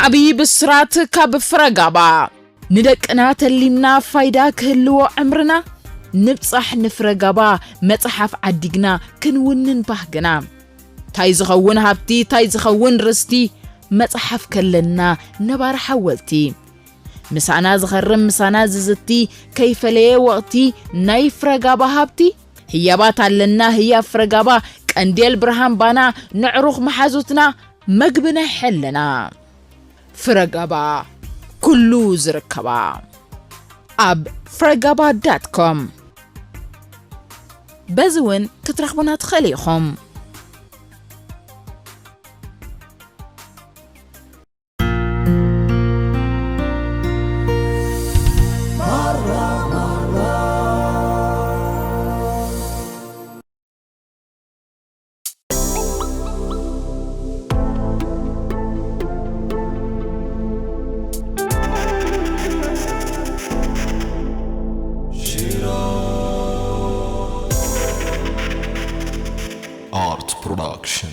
ዓብዪ ብስራት ካብ ፍረጋባ። ንደቅና ተሊምና ፋይዳ ክህልዎ ዕምርና፣ ንብጻሕ ንፍረጋባ መጽሓፍ ዓዲግና ክንውንን ባህግና። ታይ ዝኸውን ሃብቲ፣ ታይ ዝኸውን ርስቲ፣ መጽሓፍ ከለና ነባሪ ሓወልቲ። ምሳና ዝኸርም ምሳና ዝዝቲ፣ ከይፈለየ ወቕቲ ናይ ፍረጋባ ሃብቲ። ህያባት ኣለና ህያብ ፍረጋባ፣ ቀንዴል ብርሃን ባና፣ ነዕሩኽ መሓዙትና፣ መግቢ ናይ ሕልና። ፍረጋባ፣ ኩሉ ዝርከባ። ኣብ ፍረጋባ ዳት ኮም። በዚ እውን ክትረኽቡና ትኽእሉ ኢኹም። Art Production.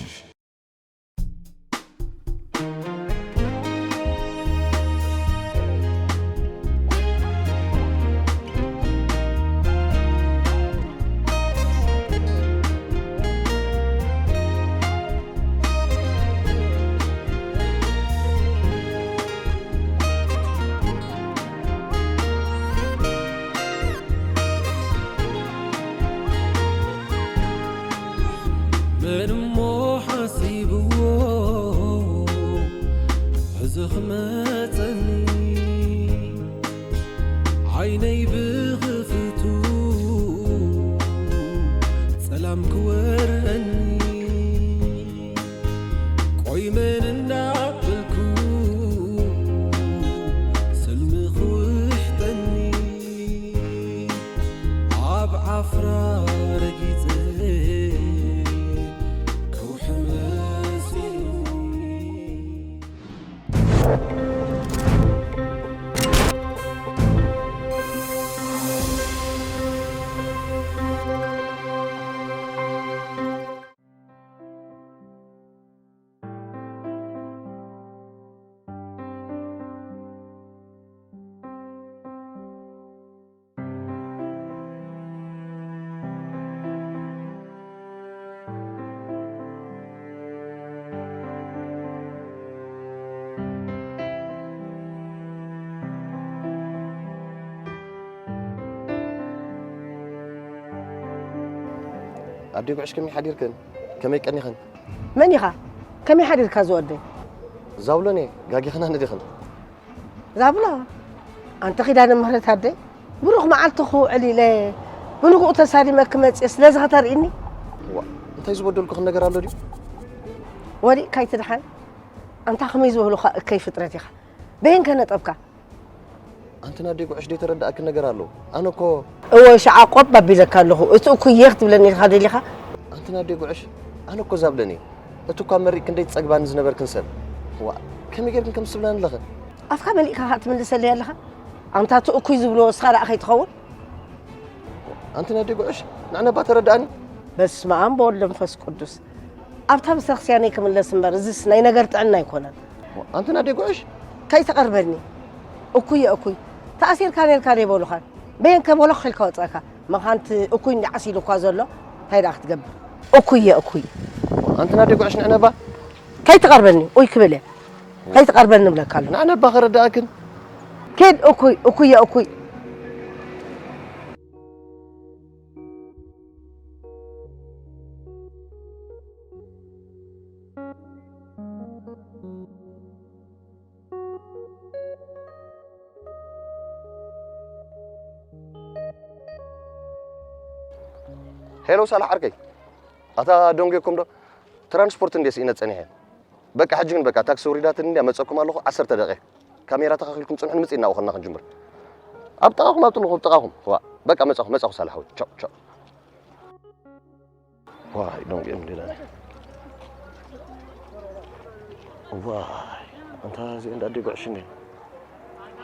መን እሞ ሓሲብዎ ሕዚ ክመጸኒ ዓይነይ ብኽፍቱ ጸላም ክወርረኒ ቆይ መን እንዳበልኩ ሰልሚ ክውሕጠኒ ኣብ ዓፍራ ረጊጸ ከውሒ መሲሉኒ። ኣዴ ጉዕሽ ከመይ ሓዲርክን? ከመይ ቀኒኽን? መን ኢኻ? ከመይ ሓዲርካ ዝወደይ? ዛብሎን እየ፣ ጋጊኽና ንዲኽን? ዛብሎ፣ ኣንቲ ኪዳነ ምህረት ኣደይ፣ ብሩኽ መዓልቲ ክውዕል ኢለ ብንግኡ ተሳሊመ ክመጽእ ስለዚ ከተርእይኒ? ዋ፣ እንታይ ዝበደልኩኽን ነገር ኣሎ ድዩ? ወዲቕካ ኣይትድሓን። ኣንታ ከመይ ዝበሉኻ እከይ ፍጥረት ኢኻ። በየን ከ ነጠብካ? ኣንቲ ናደይ ጉዕሽ ደይተረዳእክን ነገር ኣሎ። ኣነ እኮ እወ፣ ሸዓ ቆብ ኣቢለካ ኣለኹ። እቲ እኩየ ክትብለኒ ኢልካ ደሊኻ? ኣንቲ ናደይ ጉዕሽ፣ ኣነ እኮ ዛብለን እየ። እቲ እኳ መሪቕ ክንደይ ትጸግባኒ ዝነበርክን ሰብ። ዋእ፣ ከመይ ጌርክን ከምዚ ትብላኒ ኣለኽን? ኣፍካ መሊእካ ከኣ ትምልሰለይ ኣለኻ? ኣንታ እቲ እኩይ ዝብልዎ እስኻ ደኣ ከይትኸውን? ኣንቲ ናደይ ጉዕሽ፣ ንዕነባ ተረድኣኒ። በስመ ኣብ ወወልድ ወመንፈስ ቅዱስ። ኣብታ ቤተክርስትያነይ ክምለስ እምበር፣ እዚስ ናይ ነገር ጥዕና ኣይኮነን። ኣንቲ ናደይ ጉዕሽ። ከይትቐርበኒ። እኩየ እኩይ። ተኣሲርካ ኔርካ ደይበሉኻን። በየን ከ ቦሎኽ ኢልካ ወጸእካ? መኻንቲ እኩይ እንዲ ዓሲሉ እኳ ዘሎ፣ እንታይ ደኣ ክትገብር? እኩየ እኩይ። ኣንቲ ናደይ ጉዕሽ ንዕነባ። ከይትቐርበኒ፣ ኡይ ክብል እየ። ከይትቐርበኒ እብለካ ኣለኹ። ንዕነባ ከረድኣክን። ኪድ እኩይ፣ እኩየ እኩይ። ሄሎ ሳላሕ ዓርከይ፣ ኣታ ደንጉየኩም ዶ? ትራንስፖርት እንድየ ስኢነ ጸኒሐ። በቃ ሕጂ ግን በቃ ታክሲ ውሪዳትኒ እንድያ፣ መጸኩም ኣለኹ፣ ዓሰርተ ደቂቕ። ካሜራ ተኻኺልኩም ጽንሑ፣ ንምጽእ እናወኸልና ክንጅምር። ኣብ ጥቓኹም፣ ኣብ ጥቓኹም፣ ጥቓኹም። ዋ፣ በቃ መጻኹ፣ መጻኹ ሳላሕ ወይ። ቻው፣ ቻው። ዋይ፣ ደንጉየም እንዴ ዳኒ። ዋይ፣ ኣንታ እዚኤን ዳዲ ጉዕሽ እንዴ።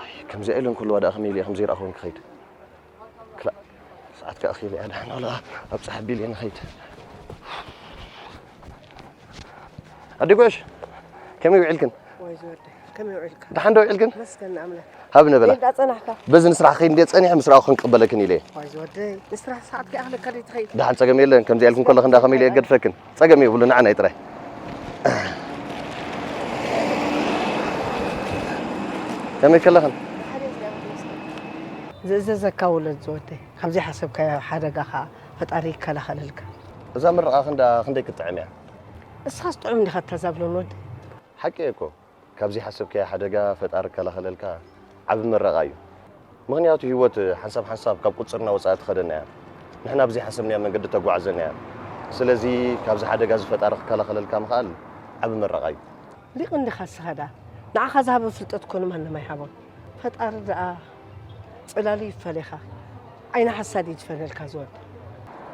ኣይ፣ ከምዚኣ ኢለን ከለዋ ደኣ ከመይ ኢለ እየ ከምዘይረኣኹወን ክኸይድ? ክላእ፣ ሰዓት ከኣ ኣኺለ እያ ደሓን ዋላ ኣብጽሕ ኣቢለ እየ ንኸይድ። ኣደይ ጉዕሽ፣ ከመይ ውዒልክን? ወይ ዝወደይ፣ ከመይ ውዒልካ? ደሓን ዶ ውዒልክን? መስገን ንኣምላኽ። ሃብ ነበላ። ከይዳ ጸናሕካ? በዚ ንስራሕ ከይድ እንደ ጸኒሐ ምስ ረኣኹ ክንቀበለክን ኢለ እየ። ወይ ዝወደይ፣ ንስራሕ ሰዓት ከይኣኽለካ ደይ ትኸይድ? ደሓን ጸገም የለን፣ ከምዚ ኢልክን ከለኽን እንዳ ከመይ ኢለ የገድፈክን? ጸገም የብሉን፣ ንዓና እዩ ጥራይ። ከመይ ከለኽን? ዝእዘዘካ ውለድ ዝወደይ፣ ካብ ዘይሓሰብካዮ ሓደጋ ኸኣ ፈጣሪ ይከላኸለልካ። እዛ ምርቓ ክንዳ ክንደይ ክትጥዕም እያ? እስኻስ ጥዑም ዲኻ እተዛብሎን ወደይ? ሓቂ እኮ፣ ካብ ዘይሓሰብካዮ ሓደጋ ፈጣሪ ይከላኸለልካ ዓቢ ምረቓ እዩ። ምኽንያቱ ህይወት ሓንሳብ ሓንሳብ ካብ ቁጽርና ወጻኢ ትኸደና እያ። ንሕና ብዘይሓሰብናዮ መንገዲ ተጓዕዘና እያ። ስለዚ ካብዚ ሓደጋ እዚ ፈጣሪ ክከላኸለልካ ምኽኣል ዓቢ ምረቓ እዩ። ሊቕ እንዲኻ እስኻ ደኣ። ንዓኻ ዝሃበ ፍልጠት እኮ ንማንም ኣይሃቦን። ፈጣሪ ደኣ ጽላሉ ይፈሌኻ። ዓይኒ ሓሳድ ይድፈነልካ ዝወደይ።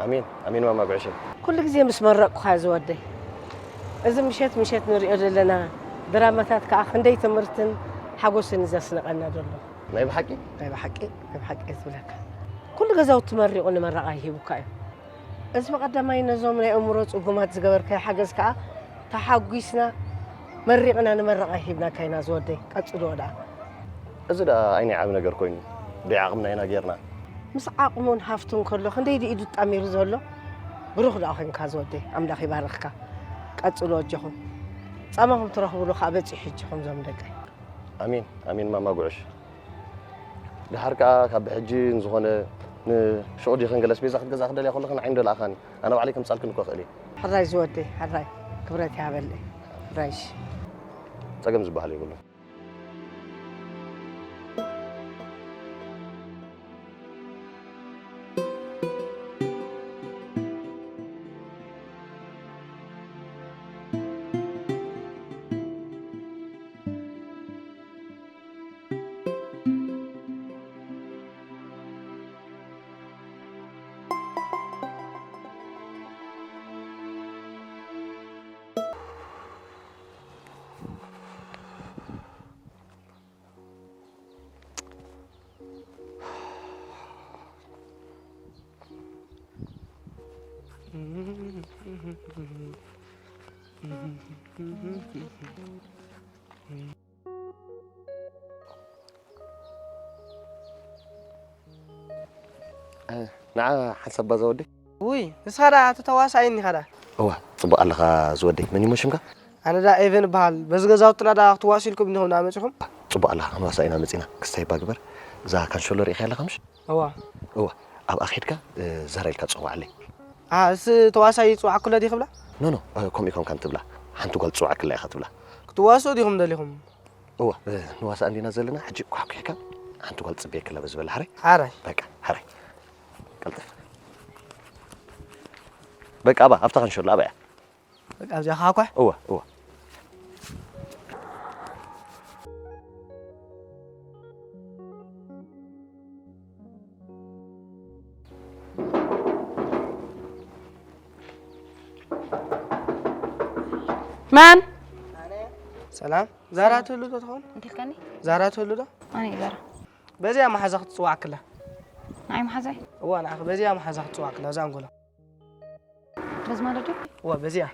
ኣሜን፣ ኣሜን ማማ ጉዕሸይ። ኩሉ ግዜ ምስ መረቕኩኻ ዝወደይ። እዚ ምሸት ምሸት ንሪኦ ዘለና ድራማታት ከኣ ክንደይ ትምህርትን ሓጎስን እዩ ዘስንቐና ዘሎ። ናይ ብሓቂ? ናይ ብሓቂ፣ ናይ ብሓቂ እየ ዝብለካ። ኩሉ ገዛውቲ መሪቑ ንመረቓ ይሂቡካ እዩ። እዚ ብቐዳማይ ነዞም ናይ ኣእምሮ ጽጉማት ዝገበርካዮ ሓገዝ ከኣ ተሓጒስና መሪቕና ንመረቓ ሂብናካ ኢና ዝወደይ። ቀጽልዎ ደኣ። እዚ ደኣ ኣይናይ ዓቢ ነገር ኮይኑ፣ ብዓቕምና ኢና ጌርና። ምስ ዓቕሙን ሃፍቱን ከሎ ክንደይ ድዩ ኢዱ ጣሚሩ ዘሎ? ብሩኽ ደኣ ኮንካ ዝወደይ፣ ኣምላኽ ይባርኽካ። ቀጽልዎ ኣጆኹም። ጻማኹም ትረኽብሉ ከኣ በጺሑ ኣጆኹም ዞም ደቀይ። ኣሜን፣ ኣሜን ማማ ጉዕሽ። ደሓር ከኣ ካብ ብሕጂ ንዝኾነ ንሹቕ ዲኽን ገለስ ቤዛ ክትገዝኣ ክደልያ ከለኽን ዓይኒ ዶ ለኣኻኒ? ኣነ ባዕለይ ከምጻልክን እኮ እኽእል እየ። ሕራይ ዝወደይ፣ ሕራይ። ክብረት ይሃበለይ። ሕራይ እሺ። ጸገም ዝበሃል የብሉን። ንዓ ሓንሳብ ባዛ ወደይ። ውይ፣ ንስኻ ደኣ እቲ ተዋሳኣይ እኒኻ ደኣ። እዋ፣ ጽቡቕ ኣለኻ ዝወደይ። መን እሞ ሽምካ? ኣነ ደኣ ኤቨን እበሃል። በዚ ገዛውትና ደኣ ክትዋስኡ ኢልኩም እንዲኹም ደኣ መጺኹም? ጽቡቕ ኣለኻ፣ ክንዋሳእ ኢና መጺና። ክስታይ እባ ግበር። እዛ ካንሸሎ ርኢኻያ ኣለኻ ምሽ? እዋ። እዋ፣ ኣብኣ ኬድካ፣ እ፣ ዘራ ኢልካ ጸዋዓለይ። ኣ፣ እስ ተዋሳይ ይጽዋዕኩለ ዲኺ ብላ? ኖ፣ ኖ፣ እ፣ ከምኡ ኢልካ ትብላ። ሓንቲ ጓል ትጽዋዕክላ ኢኻ ትብላ። ክትዋስኡ ዲኹም ደሊኹም? እዋ፣ እ፣ ንዋሳእ እንዲና ዘለና፣ ሕጂ ኳሕኲሕካ ሓንቲ ጓል ጽበየክላ በዚ በላ፣ ሕራይ? ሕራይ። በቃ፣ ሕራይ። ቀልጥፍ። በቃ፣ ኣባ፣ ኣብታ ካንሸሎ፣ ኣባ እያ። በቃ፣ ኣብዚኣ ኳሕ? እዋ፣ እዋ። መን? ሰላም፣ ዛራ ትህሉ ዶ ትኸውን? እንታይ ኢልካኒ? ዛራ ትህሉ ዶ? ኣነ እየ ዛራ። በዚኣ መሓዛ ክትጽዋዕክላ። ንዓይ መሓዛይ? እዋ፣ ንዓኺ በዚኣ መሓዛ ክትጽዋዕክላ፣ እዛ ኣንጎላ። በዚ ማለት ድዩ? እዋ፣ በዚኣ።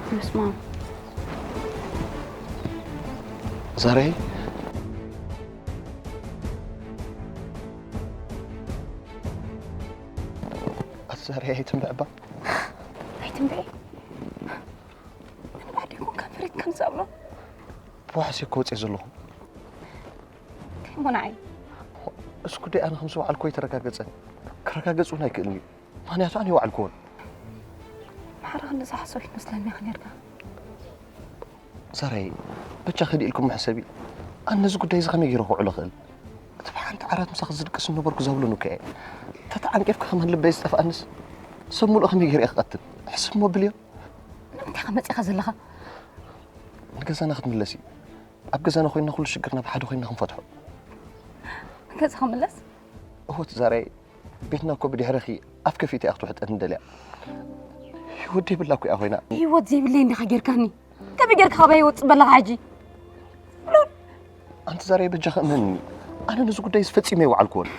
በስመ ኣብ። ዛራይ? ኣቲ ዛራይ ኣይትንብዕ እባ። ኣይትንብዒ? እንባዕ ዲኹም ከንፈረይ ትከንሳብሎ? ብዋሕሲ እኮ ወፅየ ዘለኹ። እንታይ እሞ ንዓይ? እሱ ጉዳይ ኣነ ከም ዝወዓልኩ ኣይተረጋገፀን። ክረጋገፅ እውን ኣይክእልን እዩ። ምኽንያቱ ኣነ ይወዓልኩዎን። ማዕረ ክንዲ ዝሓሰብክ መስለኒ ኢኻ ነርካ። ዛራይ፣ በጃ ክዲ ኢልኩም ሕሰቢ። ኣነ ነዚ ጉዳይ እዚ ከመይ ገይረ ክውዕሎ ክእል? እቲ ብሓንቲ ዓራት ምሳኺ ዝድቅስ ዝነበርኩ ዛብሎን እኮ እየ። ተተዓንቂፍኪ ከማን ልበይ ዝጠፍኣንስ፣ ሰብ ሙሉእ ከመይ ገይረ እየ ክቐትል? ሕስብ እሞ ብልዮ። ንምንታይ ኢኻ መጺኻ ዘለኻ? ንገዛና ክትምለሲ። ኣብ ገዛና ኮይንና ኩሉ ሽግርና ብሓደ ኮይንና ክንፈትሖ። ገዛ ክምለስ? እወ ትዛራይ፣ ቤትና እኮ ብድሕረኺ ኣፍ ከፊታ እያ ክትውሕጠኒ ደልያ። ህይወት ዘይብላ እኮ እያ ኮይና። ህይወት ዘይብለይ እንዲኻ ጌርካኒ። ከመይ ጌርካ ካባይ ይወጽእ በለኻ ሕጂ? ኣንቲ ዛሬ በጃ ከእመንኒ። ኣነ ነዚ ጉዳይ ፈጺመ ይወዓልኩዎን።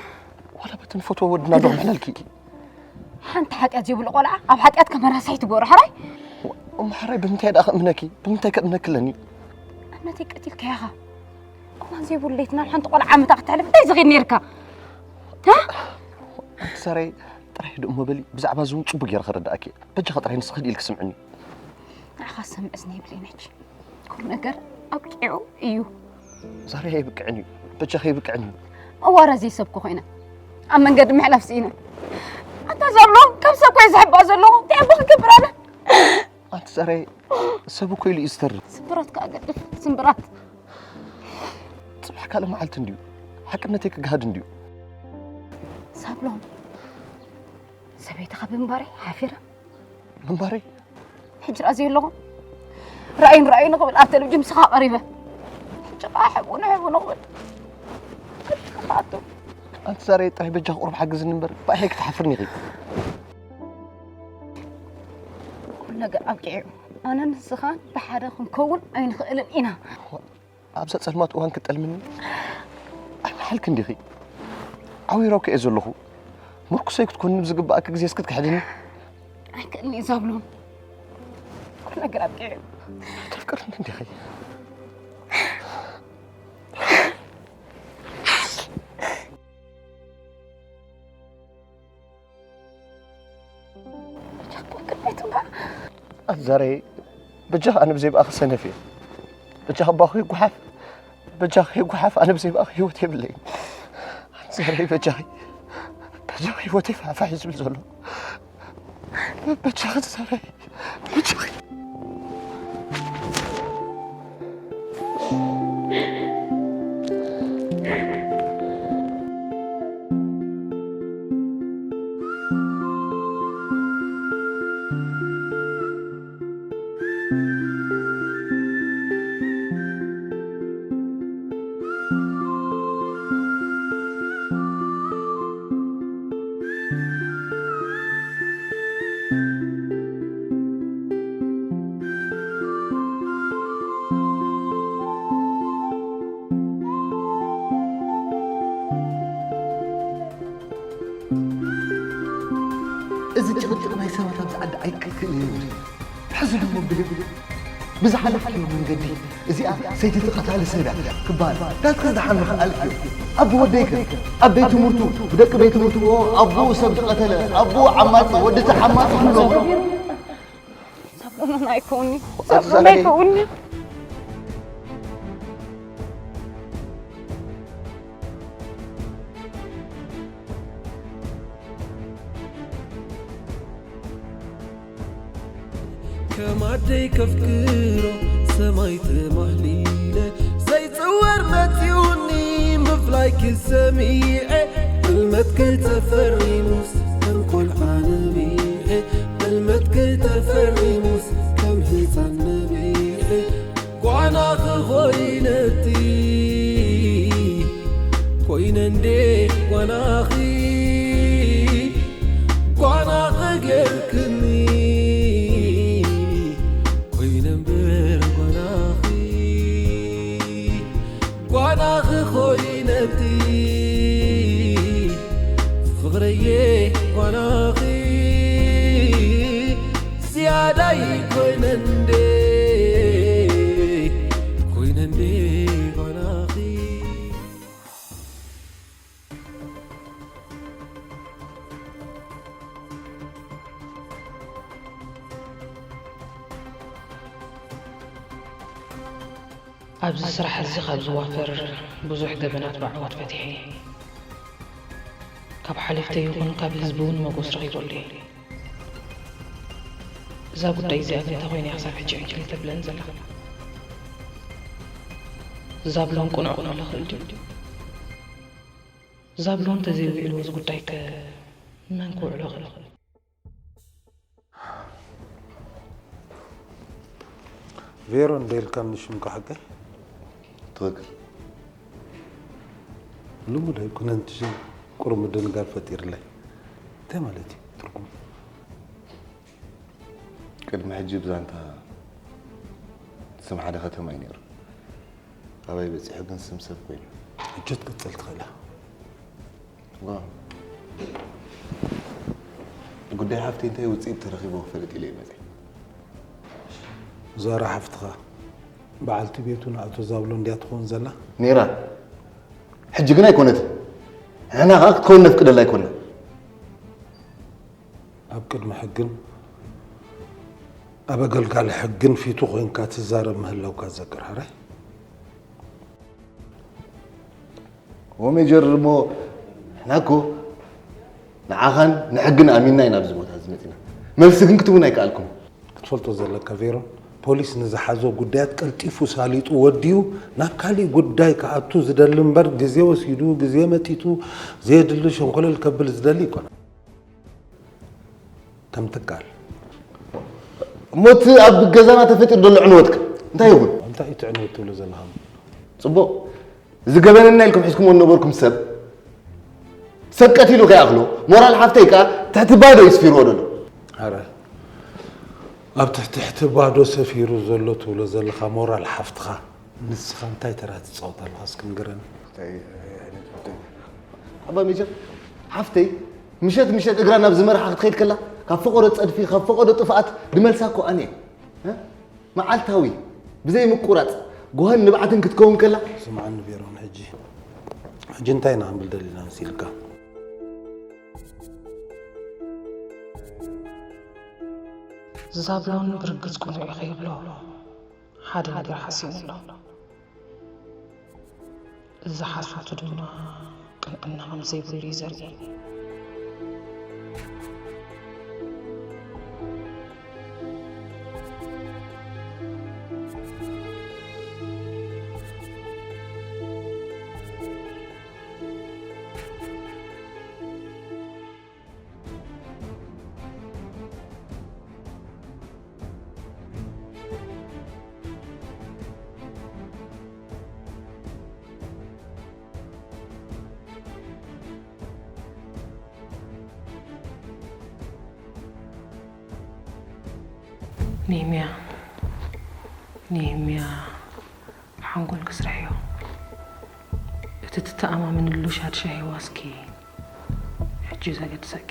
ዋላ በቲ ንፈትዎ ወድና ዶ ክምሕለልኪ? ሓንቲ ሓጢኣት ዘይብሉ ቆልዓ ኣብ ሓጢኣት ከመራሳይ ትገብሮ ሕራይ? እሞ ሕራይ ብምንታይ ደኣ ከእምነኪ? ብምንታይ ከእምነኪ ኣለኒ? እምነተይ ቀቲልካያ ኢኻ። እዋን ዘይብሉ ለይቲ ናብ ሓንቲ ቆልዓ ዓመታ ክተሕልፍ እንታይ ዝኽእል ነይርካ? ሃ? ኣንቲ ዛሬ ጥራይ ህድእ እሞ በሊ፣ ብዛዕባ እዚ እውን ጽቡቅ ገይረ ከረድኣኪ። በጃኻ ጥራይ ንስኺ ህድእ ኢልኪ ስምዕኒ። ንዓኻ ዝሰምዕ እዝኒ የብለይን ሕጂ። ኩሉ ነገር ኣብቂዑ እዩ። ዛሬ ኣይብቅዕን እዩ። በጃኺ ኣይብቅዕን እዩ። ኣዋራ ዘይሰብኩ ኮይነ ኣብ መንገዲ ምሕላፍ ስኢነ። ኣታ ዘሎ ካብ ሰብ ኮይ ዝሕባእ ዘለኹ እንታይ እሞ ክገብር ኣነ? ኣንቲ ዛሬ ሰብ እኮ ኢሉ እዩ ዝተርፍ። ስምብራት ከኣ ገድፍ ስምብራት። ጽባሕ ካልእ መዓልቲ እንድዩ። ሓቅነተይ ክገሃድ እንድዩ። ሳብሎም ሰበይትኻ ብምንባረይ ሓፊረ። ምንባረይ ሕጂ ርኣ ዘየለኹ ርኣዩን ርኣዩን ክብል ኣብ ቴሌቪዥን ምሳኻ ቀሪበ። ሕጂ ከዓ ሕብኡ ንሕብኡ ንኽብል ኣቶ ኣንቲ ዛሬ ጥራይ በጃ ቁሩብ ሓግዝኒ እምበር ብኣይ ክትሓፍርኒ ኢኺ። ኩሉ ነገር ኣብቂዑ ኣነን ንስኻን ብሓደ ክንከውን ኣይንኽእልን ኢና። ኣብዛ ጸልማት እዋን ክትጠልምኒ ኣይመሓልክን ዲኺ? ዓዊረኪ እየ ዘለኹ። ምርኩሰይ ክትኮኒ ብዝግባእኪ ግዜስ ክትክሕድኒ? ኣይክእልን እዩ ዛብሎን። ኩሉ ነገር ኣብቂዑ እዩ። ተፍቅርኒ እንዲኺ? ኣዛረይ በጃ ኣነ ብዘይ ብኣኺ ሰነፍ እየ። በጃ ኣባኹ ይጉሓፍ በጃ ይጉሓፍ ኣነ ብዘይ ብኣኺ ህይወት የብለይን። ኣዛረይ በጃ በጃ ህይወተይ ፋሕፋሕ እዩ ዝብል ዘሎ። በጃ ኣዛረይ በጃ እዚ ጭቕጭቕ ናይ ሰባት ኣብዚ ዓዲ ኣይክእልን እዩ። ሕዚ ደሞ ብልብል ብዝሓለፍክዮ መንገዲ እዚኣ ሰይቲ እቲ ቀታሊ ሰብ እያ ክበሃል ናትኪ ዝደሓን ምኽኣልኪ እዩ። ኣቦ ወደይከ ኣብ ቤት ትምህርቱ ብደቂ ቤት ትምህርቱ ኣቦኡ ሰብ ዝቐተለ ኣቦኡ ዓማፂ ወዲ እቲ ዓማፂ ንብሎ። ሳብሎን ኣይከውን'ዩ። ሳብሎን ኣይከውን'ዩ። ከም ኣደይ ከፍቅሮ ሰማይ ተማህሊለ ዘይጽወር መጺኡኒ ምፍላይኪ ሰሚዐ ሕልመትኪ ተፈሪሙስ ከም ቆልዓ ነቢዐ ሕልመትኪ ተፈሪሙስ ከም ህጻን ነቢዐ ጓናኺ ኮይነቲ ኮይነ እንዴ ጓናኺ ጓናኺ ጌርክኒ ኮይነ እምበር ጓናኺ ጓናኺ ኮይነቲ ፍቕረየ ጓናኺ ዝያዳይ ኮይነ እንዴ ኮይነ እንዴ ጓናኺ ኣብዚ ስራሕ እዚ ካብ ዝዋፈር ብዙሕ ገበናት ብዓወት ፈቲሐ እየ። ካብ ሓለፍተይ ይኹን ካብ ህዝቢ እውን መጎስ ረኺበሉ እየ። እዛ ጉዳይ እዚኣ ግን እንታይ ኮይና እያ ክሳብ ሕጂ ዕንክሊል ተብለኒ ዘላ? ዛብሎን ቅኑዕ ክውዕሎ ይኽእል ድዩ? ዛብሎን እንተዘይውዒሉ እዚ ጉዳይ ከ መን ክውዕሎ ይኽእል? ቬሮ እንደ ኢልካኒ ሽምካ ሓቀይ? ትኽክል። ልሙድ ኣይኮነን። ትሽ ቁሩብ ምድንጋር ፈጢርለይ። እንታይ ማለት እዩ ትርጉሙ? ቅድሚ ሕጂ ብዛንታ ስም ሓደ ከተማ እዩ ነይሩ። ኣባይ በፂሑ ግን ስም ሰብ ኮይኑ። ሕጂ ክትቅፅል ትኽእል ኢኻ። ዋ። ጉዳይ ሓፍቲ እንታይ ውፅኢት ተረኺቦ ክፈልጥ ኢለ ይመፀ። ዛራ ሓፍትኻ በዓልቲ ቤቱ ንኣቶ ዛብሎ እንድያ ትኸውን ዘላ? ነይራ። ሕጂ ግን ኣይኮነትን። ንሕና ከዓ ክትከውን ነፍቅደላ ኣይኮና። ኣብ ቅድሚ ሕግን ኣብ ኣገልጋሊ ሕግን ፊቱ ኮይንካ ትዛረብ ምህላውካ ዘክር። ሕራይ? ሜጀር፣ እሞ ንሕና እኮ ንዓኻን ንሕግን ኣሚንና ኢና ኣብዚ ቦታ እዚ መፂና። መልሲ ግን ክትቡን ኣይከኣልኩም። ክትፈልጦ ዘለካ ቬሮን፣ ፖሊስ ንዝሓዞ ጉዳያት ቀልጢፉ ሳሊጡ ወዲኡ ናብ ካሊእ ጉዳይ ክኣቱ ዝደሊ እምበር፣ ግዜ ወሲዱ ግዜ መጢጡ ዘየድሊ ሸንኮለል ከብል ዝደሊ ኣይኮነን። ከም ትካል እሞ እቲ ኣብ ገዛና ተፈጢሩ ዘሎ ዕንወትከ እንታይ ይኹን? እንታይ እዩ እቲ ዕንወት ትብሎ ዘለኻ? ፅቡቕ ዝገበነና ኢልኩም ሒዝኩምዎ ዝነበርኩም ሰብ ሰብ ቀቲሉ ከይኣኽሎ ሞራል ሓፍተይ ከኣ ትሕቲ ባዶ እዩ ስፊርዎ ዘሎ። ኣረ ኣብ ትሕቲ ትሕቲ ባዶ ሰፊሩ ዘሎ ትብሎ ዘለኻ ሞራል ሓፍትኻ ንስኻ እንታይ ተራ ትፃወት ኣለኻ እስኪ ንገረኒ። ኣባ ሜጀር ሓፍተይ ምሸት ምሸት እግራ ናብ ዝመርሓ ክትኸይድ ከላ ካብ ፈቐዶ ፀድፊ ካብ ፈቐዶ ጥፍኣት ድመልሳ እኮ ኣነ እየ። መዓልታዊ ብዘይ ምቁራፅ ጓህን ንብዓትን ክትከውን ከላ። ስምዓኒ ቬሮን፣ ሕጂ ሕጂ እንታይ ኢና ክንብል ደሊና መሲልካ? ዛብሎን ብርግጽ ቅኑዕ እዩ ከይብሎ ሓደ ነገር ሓሲቡ ኣሎ። እዚ ሓሶቱ ድማ ቅንዕና ከም ዘይብሉ እዩ ዘርኢ። ኔምያ ኔምያ ሓንጎል ክስርሕዮ እቲ ትተኣማምንሉ ሻድሻ ሄዋስኪ ሕጂ ዘገድሰኪ።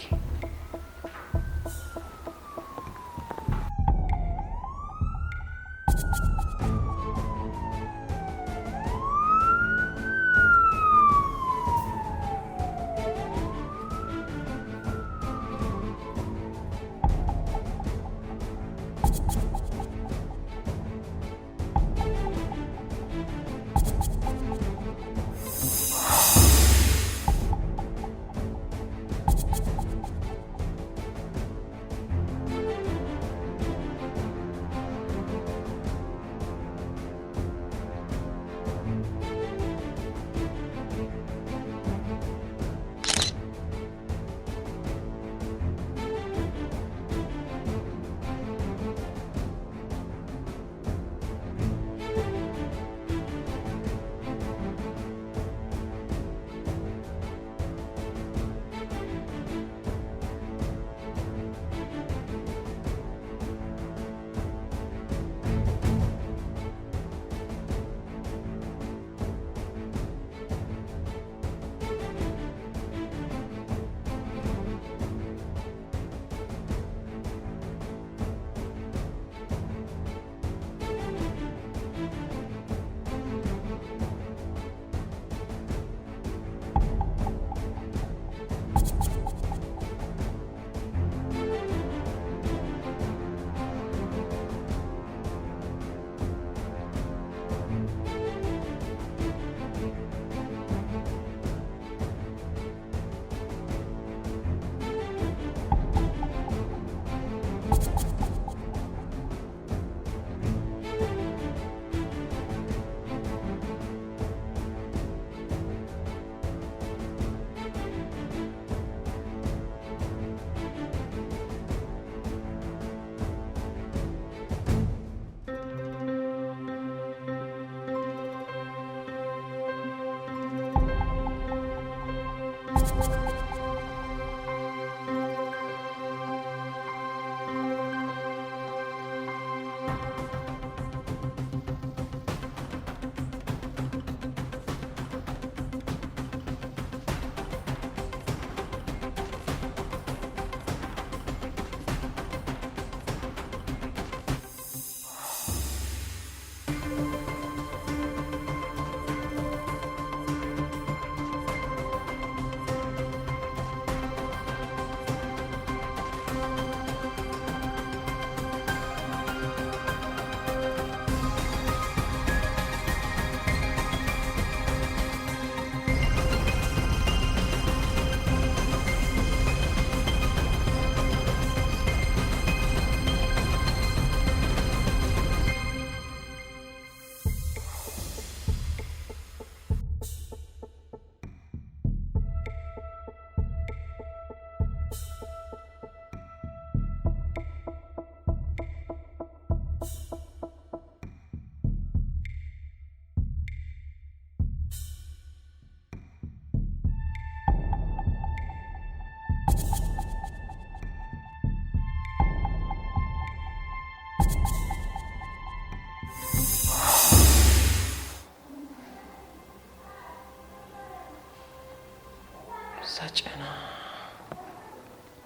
እዛ ጨና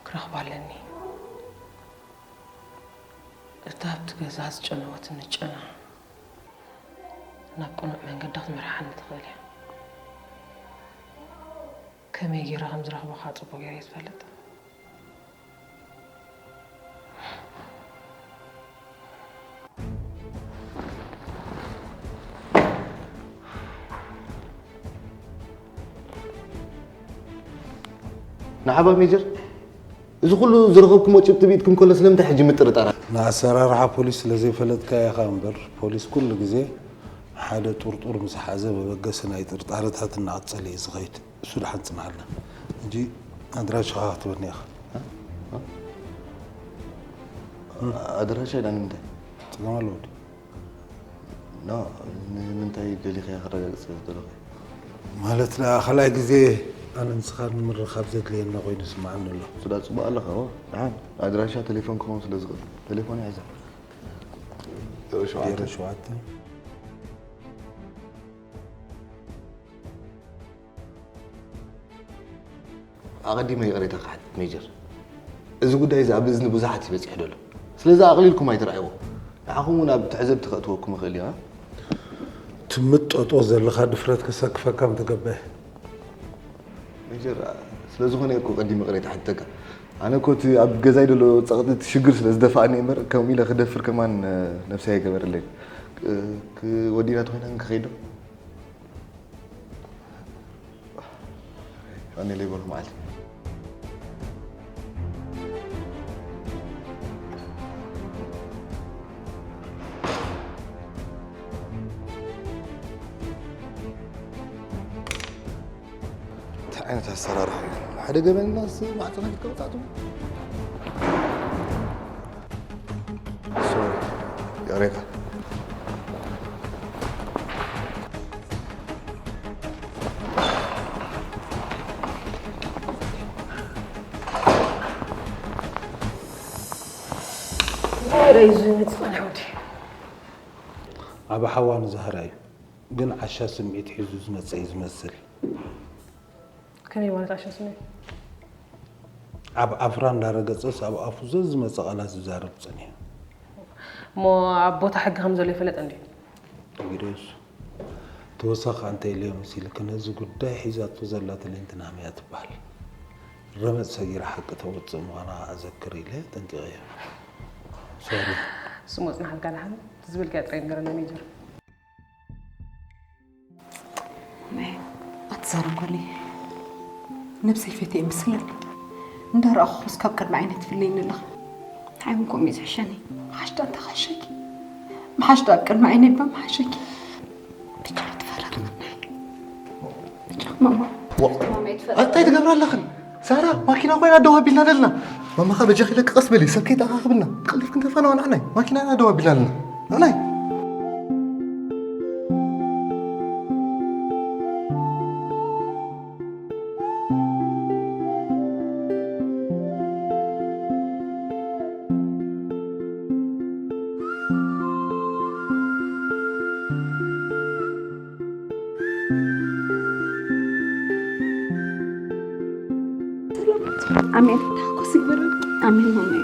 ክረኽባ ኣለኒ። እታ ኣብቲ ገዛ ዝጨነወትኒ ጨና ናብ ቅኑዕ መንገዲ ክትመርሓኒ ትኽእል እያ። ከመይ ገይረ ከም ዝረኽባ ከዓ ጽቡቕ ገይረ እየ ዝፈልጥ። ንዓባ ሜጀር፣ እዚ ኩሉ ዝረኸብኩሞ ጭብጢ ብኢድኩም ከሎ ስለምንታይ ሕጂ ምጥርጣር? ንኣሰራርሓ ፖሊስ ስለ ዘይፈለጥካ ኢኻ እምበር፣ ፖሊስ ኩሉ ግዜ ሓደ ጥርጡር ምስ ሓዘ መበገሲ ናይ ጥርጣረታት እናቐጸለ እዩ ዝኸይድ። እሱ ደሓን ጽንሓልና። ሕጂ ኣድራሻኻ ክትበኒ ኢኻ። ኣድራሻ ኢላ ንምንታይ? ጸገም ኣለዎ ድዩ? ኖ፣ ንምንታይ ደሊኻያ ክረጋግጽ ስለ ዝደለኹ። ማለት ደኣ ካልኣይ ግዜ ኣነ ንስኻ ንምርኻብ ዘድልየና ኮይኑ ይስምዓኒ ኣሎ። ስዳ ጽቡቕ ኣለኻ፣ እዎ። ደሓን ኣድራሻ ቴሌፎን ክኸውን ስለ ዝኽእል፣ ቴሌፎን ይሕዛ። ዜሮ ሸውዓተ። ዜሮ ሸውዓተ። ኣቐዲመ ይቕሬታ ክሓትት ሜጀር። እዚ ጉዳይ እዚ ኣብ እዝኒ ብዙሓት እዩ በጺሑ ዘሎ። ስለዚ ኣቕሊልኩም ኣይትርኣይዎ። ንዓኹም እውን ኣብ ትዕዘብቲ ከእትወኩም ይኽእል እዩ። ትምጠጦ ዘለኻ ድፍረት ከሰክፈካ ምተገበአ። ሜጀር፣ ስለ ዝኾነ እኮ ቀዲመ ይቕሬታ ሓትተካ። ኣነ እኮ እቲ ኣብ ገዛይ ዘሎ ጸቕጢ እቲ ሽግር ስለ ዝደፍኣኒ እምበር ከምኡ ኢለ ክደፍር ከማን ነብሰይ ኣይገበረለይን። ክ-፣ ክ-፣ ወዲና ተኾይና ክንክኸይድ ዶ? ኣነ ለይበልኩ መዓልቲ። እንታይ ዓይነት ኣሰራርሓ እዩ? ሓደ ገበንናስ ማዕጾ ከፊትካ ወጻእቱ? ሶሪ፣ ይቕሬታ። እንታይ ኢሉ እዩ ዝመጽእ ጸኒሑ ወዲ? ኣብ ሓዋ ንዛህራ እዩ፣ ግን ዓሻ ስምዒት ሒዙ ዝመጸ እዩ ዝመስል። ከመይ ማለት ዓሻ ስምዒት? ኣብ ዓፍራ እንዳረገጸስ ኣብ ኣፉ ዘዝመጸ ቃላት ዝዛረብ ጸኒሑ። እሞ ኣብ ቦታ ሕጊ ከም ዘሎ ይፈለጥ እንድዩ? እንግዲያውስ ተወሳኺ ኣንተ ኢለዮ መሲልኪ ነዚ ጉዳይ ሒዛቶ ዘላ ተሌንት ናህምያ ትበሃል። ረመጽ ሰጊራ ሓቂ ተውጽእ ምዃና ኣዘክር ኢለ ጠንቂቐዮ። ሶሪ። ስሙ ጽናሓልካ ደሓን፣ ዝብልካዮ ጥራይ ንገረና ሜጀር። ማይ፣ ኣትዛረብ ጓለይ። ነብሰይ ፈትየ ምስለኒ። እንዳረኣኹ ክስ ካብ ቅድሚ ዓይነይ ትፍለይኒ ኣለኻ። ንዓይ እውን ከምኡ እዩ ዝሕሸኒ። ምሓሽ ደኣ እንታይ ክሕሸኪ? ምሓሽ ደኣ ኣብ ቅድሚ ዓይነይ እባ ምሓሸኪ። ብቻ ኣይትፈራርቕናይ። ብቻ ማማ። ዋ-፣ ማማ ኣይትፈራርቕ። እንታይ ትገብራ ኣለኽን? ሳራ፣ ማኪና ኮይና ደው ኣቢልና ዘለና። ማማኻ በጃኺ ለኪ ቀስ በሊ፣ ሰብ ከይተኣኻኽብና። ቀልጢፍክን ተፋነዋ ንዓናይ። ማኪና ኢና ደው ኣቢልና ዘለና። ንዓናይ። ኣሜን። ታኮስ ይግበረልካ። ኣሜን ማማየ።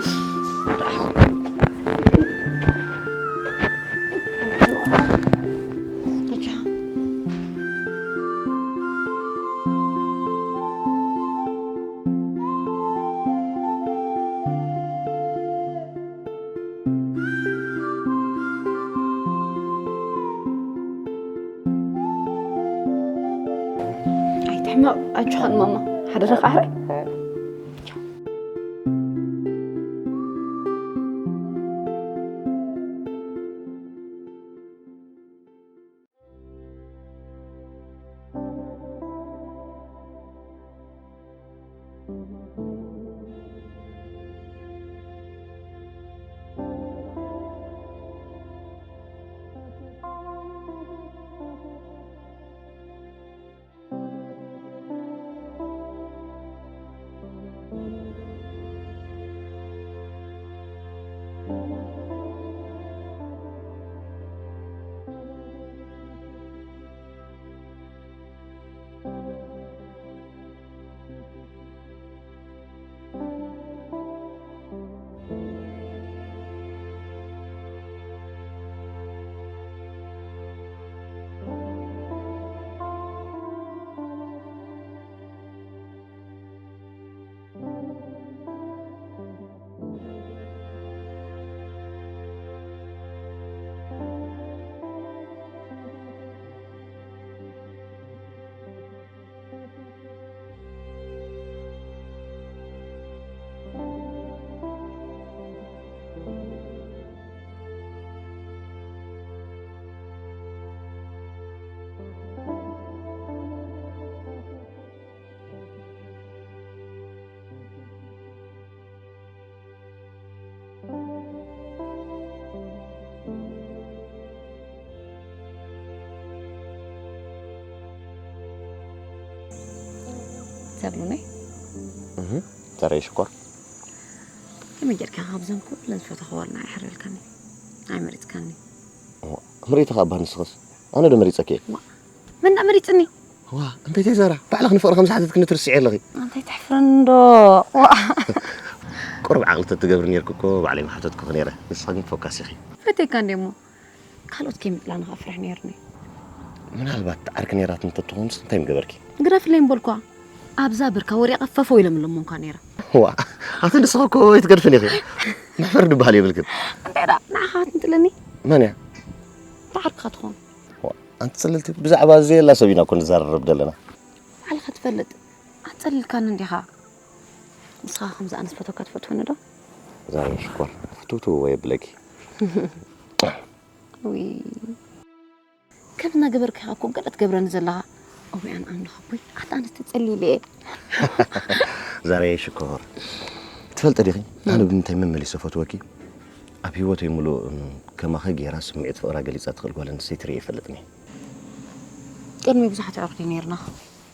ኣይትሕመቕ፣ ኣጆኻን ማማ። ሓደራ ከዓረ። ሰብሉነይ እህ፣ ተረይ ሽኮር። ከመይ ጌርካ ካብዘን ኩለን ዝፈተኽዋ ልና ይሕረልካኒ? ኣይመሪጽካኒ። ምሪትኻ እባ ንስኽስ? ኣነ ዶ መሪጸኪ እየ? ዋ፣ መን ደኣ መሪጽኒ? ዋ፣ እንታይ ተይ ዘራ? ባዕልኺ ንፍቕሪ ከም ዝሓተትክኒ ትርስዒ ኣለኺ። እንታይ ተሕፍረኒ እንዶ? ዋ። ቁሩብ ዓቕሊ ተትገብሪ ኔርኪ እኮ ባዕለይ ምሓተትኩኺ ኔረ። ንስኺ ግን ፎካስ ኢኺ። ፈትየካ እንዴ እሞ? ካልኦት ከይምጽላኒ ከፍርሕ ኔርኒ። ምናልባት ዓርኪ ኔራት እንተትኾንስ እንታይ ምገበርኪ? ግረፍለይ ምበልኳ። ኣብዛ ብርካ ወዲቐ ፈፈው ኢለ ምለሞንኳ ኔረ። ዋ፣ ኣቲ ንስኺ እኮ ኣይትገድፍን ኢኺ። መሕፈሪ ድበሃል የብልክን። እንታይ ደኣ፣ ንዓኻ ትንጥለኒ? መን እያ? እታ ዓርክኻ ትኾን። ዋ፣ ኣንቲ ጽልልቲ፣ ብዛዕባ ዘየላ ሰብ ኢና እኮ ንዘራረብ ዘለና። ባዕልኻ ትፈልጥ። ኣጸሊልካኒ እንዲኻ። ንስኻ ከምዚ ኣነ ዝፈተካ ትፈትወኒ ዶ? ዛሬ ሽኮር፣ ፍትውትው የብለኪ። ውይ። ከም እናገበርካ ኢኻ እኮ ገለ ትገብረኒ ዘለኻ። እውይ ኣነ ኣምላኽ ኣቦይ፣ ኣታ ኣነስ ተጸሊለ እየ። ዛሬ ሽኮር፣ ትፈልጢ ዲኺ? ኣነ ብምንታይ መመሊሰ ፈትወኪ? ኣብ ህይወተይ ምሉእ፣ እም፣ ከማኺ ገይራ ስምዒት ፍቕራ ገሊጻ ትኽእል ጓል ኣንስተይቲ ርእየ ኣይፈልጥን እየ። ቅድሚ ብዙሓት ኣዕሩኽ ድዩ ነይርና?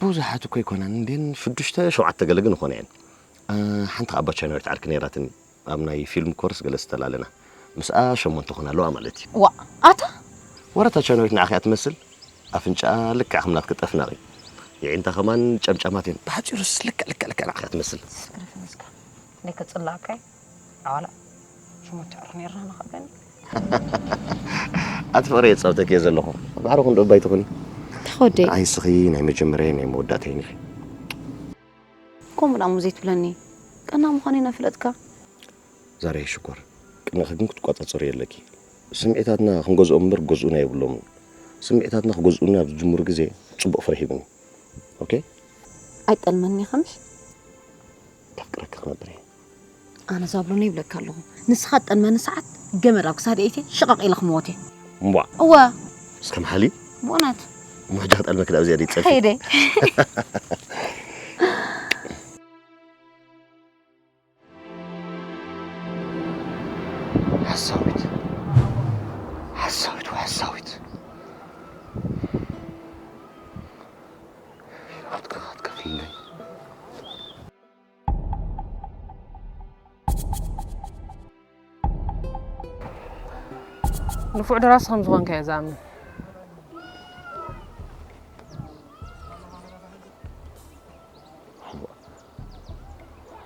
ብዙሓት እኮ ኣይኮናን፣ እንዴን ሽዱሽተ ሸውዓተ ገለ ግን ይኾና እየን። እ፣ ሓንቲ ከኣ ኣባ ቻይናዊት ዓርኪ ነይራትኒ። ኣብ ናይ ፊልም ኮርስ ገለ ዝተላለና። ምስኣ ሸሞንተ ኮና ኣለዋ ማለት እዩ። ዋእ፣ ኣታ? ወረ እታ ቻይናዊት ንዓኺ እያ ትመስል። ኣፍንጫኣ ልክዕ ከም ናትኪ ጠፍናቒ። የዒንታ ከማን ጨምጫማት እየን። ብሓጺሩስ ልክዕ፣ ልክዕ፣ ልክዕ ንዓኺ እያ ትመስል። ስክሪፍ ምስካ። ናይ ከጽላእካ እዩ። ኣዋላ ሸሞንተ ኣዕሩኽ ነይርና ንኸብለኒ። ኣቲ ፍቕሪ የጻውተኪ እየ ዘለኹ። ኣብ ኣዕሩኽ እንዶ እባ ኣይትኹኒ። እንታይ ከ ወደይ? ንዓይ እስኺ ናይ መጀመርያይ ናይ መወዳእታይን ኢኺ። ከምኡ ደኣ እሞ ዘይትብለኒ። ቀና ምዃነይ እናፈለጥካ። ዛሬ ሽኮር፣ ቅንኺ ግን ክትቆጻጸርዮ ኣለኪ። ስምዒታትና ክንገዝኦም እምበር ክገዝኡና የብሎምን። ስምዒታትና ክገዝኡና ኣብ ዝጅምሩ ግዜ ጽቡቕ ፍረ ሂቡኒ። ኦኬ? ኣይጠልመኒ ኢኻ ምሽ? ከፍቅረኪ ክነብር እየ። ኣነ ዛብሎኒ ይብለካ ኣለኹ። ንስኻ ትጠልመኒ ሰዓት ገመድ ኣብ ክሳደይ እትየ ሽቐቕ ኢለ ክመወት እየ። እምቧ። እወ። እስከ መሓሊ? ብእውነት። እሞ ሕጂ ክጠልመኪ ዳኣ ብዚኣ ደይ ትጸልፊ? ከይደ። ሓሳዊት። ሓሳዊት ወሓሳዊት። ህይወትካ ክትከፍለለይ። ንፉዕ ደራሲ ከም ዝኾንካ እየ ዝኣምን።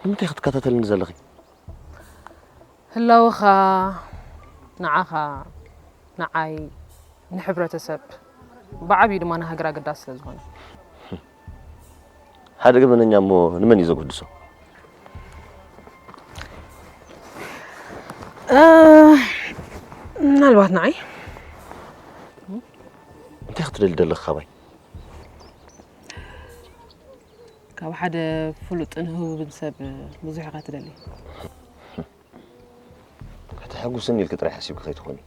ንምንታይ ክትከታተልኒ ዘለኺ? ህላወኻ ንዓኻ፣ ንዓይ፣ ንሕብረተሰብ፣ ብዓብዩ ድማ ንሃገር ኣገዳሲ ስለ ዝኾነ። ሓደ ገበነኛ እሞ ንመን እዩ ዘጉድሶ? ምናልባት ንዓይ። እንታይ ክትደሊ ደለኺ ካባይ? ካብ ሓደ ፍሉጥን ህቡብን ሰብ ብዙሕ ኢኻ ትደሊ። ከተሐጉስኒ ኢልኪ ጥራይ ሓሲብኪ ከይትኾኒ።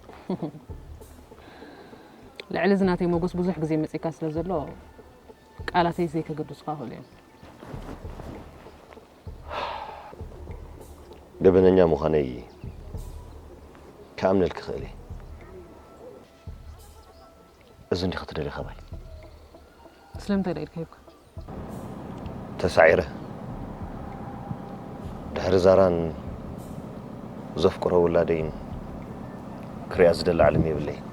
ልዕሊ እዚ ናተይ ሞጎስ ብዙሕ ግዜ መጺእካ ስለ ዘሎ ቃላተይ ዘይከገድሱኻ ይኽእሉ እዮም። ገበነኛ ምዃነይ ክኣምነልኪ ክእል እየ። እዚ እንዲኺ ትደልዪ ካባይ? ስለምንታይ ዳ ኢድካ ሂብካ? ተሳዒረ ድሕሪ ዛራን ዘፍቅሮ ውላደይን ክሪኣ ዝደሊ ዓለም የብለይን።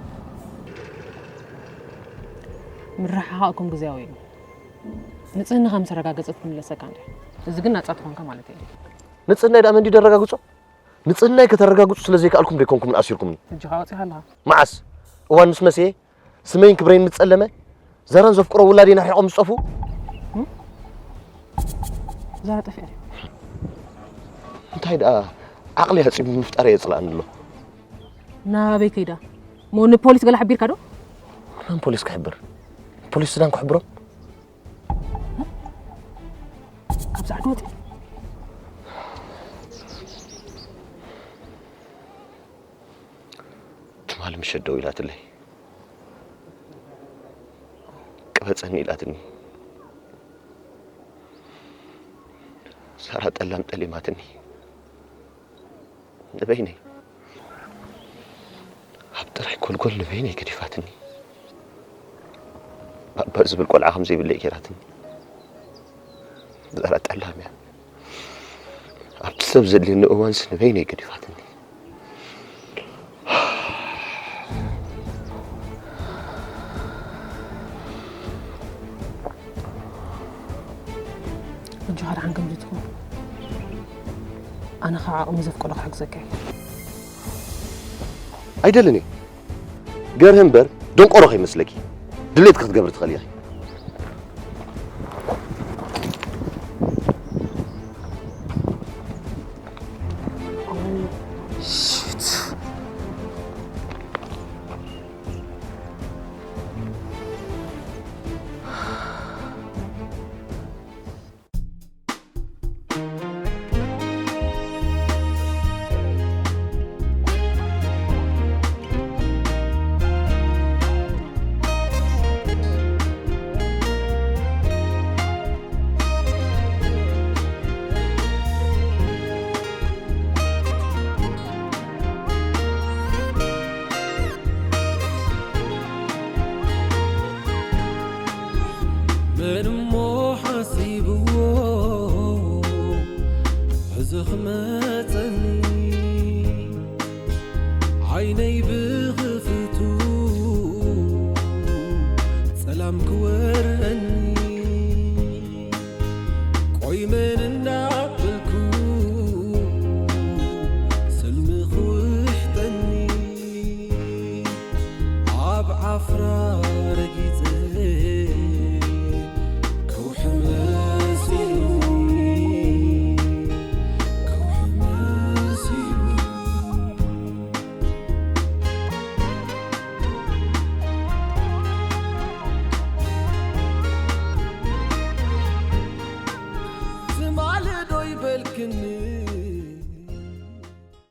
ምርሕሓቕኩም ግዜያዊ እዩ። ንጽህናኻ ምስ ኣረጋገጸት ክምለሰካ እንድያ። እዚ ግን ናጻ ትኾንካ ማለት እዩ። ንጽህናይ ደኣ መን ድዩ ደረጋግጾ? ንጽህናይ ከተረጋግጹ ስለ ዘይከኣልኩም ዶ ኣይኮንኩምን ኣሲርኩምኒ? ሕጂ ኸኣ ወጺኻ ኣለኻ። መዓስ? እዋን ምስ መስየ ስመይን ክብረይን ምስ ጸለመ ዛራን ዘፍቅሮ ውላደይን ኣርሒቖም ምስ ጠፍኡ? ዛራ ጠፊኣ ድያ? እንታይ ደኣ ዓቕሊ ኣጺቡ ምፍጣር የጽልኣኒ ኣሎ። ናበይ ከይዳ? እሞ ንፖሊስ ገለ ሓቢርካ ዶ? መን ፖሊስ ክሕብር? ፖሊስ ሱዳን ክሕብሮም? ካብዛ ዓዲ ወፂ። ትማሊ ምሸት ደው ኢላትለይ። ቅበፀኒ ኢላትኒ። ሳራ ጠላም ጠሊማትኒ። ንበይነይ ኣብ ጥራይ ጎልጎል ንበይነይ ገዲፋትኒ። ባባ ዝብል ቆልዓ ከም ዘይብለይ ገይራትኒ። ዛራ ጠላም እያ። ኣብቲ ሰብ ዘድልየኒ እዋንስ ንበይነይ ገዲፋትኒ። ሕጂ ሓደ ሓንከም ዝትኹ ኣነ ከዓ ዓቕሚ ዘፍቀዶ ክሕግዘካ እየ። ኣይደልን እየ። ገርህ እምበር ደንቆሮ ከይመስለኪ። ድሌትኪ ክትገብሪ ትኽእሊ ኢኺ። መን እሞ ሓሲብዎ ሕዚ ክመፀኒ ዓይነይ ብኽፍቱ ፀላም ክወረኒ ቆይ መን